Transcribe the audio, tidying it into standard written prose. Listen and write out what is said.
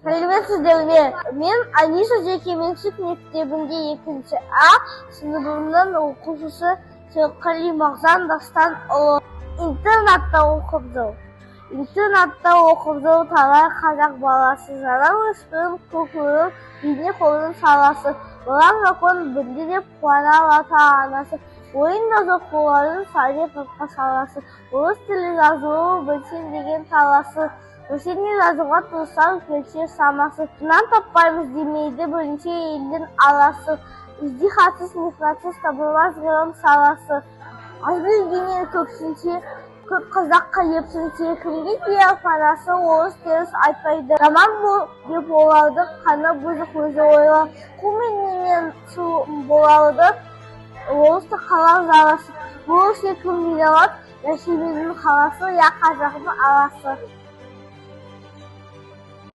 Сәлеметсіздер ме? Мен Аниса жекеменшік мектебінде екінші А сыныбының оқушысы Серікқали Мағжан Дастанұлы. Интернатта оқып жүр. Интернатта оқып жүр талай қазақ баласы. Жаңа өспірім көкөрім бейнеқордың саласы. Балам закон білді деп қуанар ата-анасы. Ойында жоқ олардың сәлем саласы. Орыс тілі жазуы білсем деген таласы. Өсеріне жазуға тырысар келсе шамасы. Нан таппаймыз демейді бірінші елдің аласы. Ижтихадсыз, михнатсыз табылмас ғылым саласы. Аз білгеннен көпсінсе, көп қазаққа епсінсе, кімге тияр панасы, орыс теріс айтпайды. Жаман деп оларды қаны бұзық өзі ойлар. Қу мен су болады, орысты қалар жарасы. Бұл іске кім виноват, Ресейдің қаласы, я қазақтың аласы.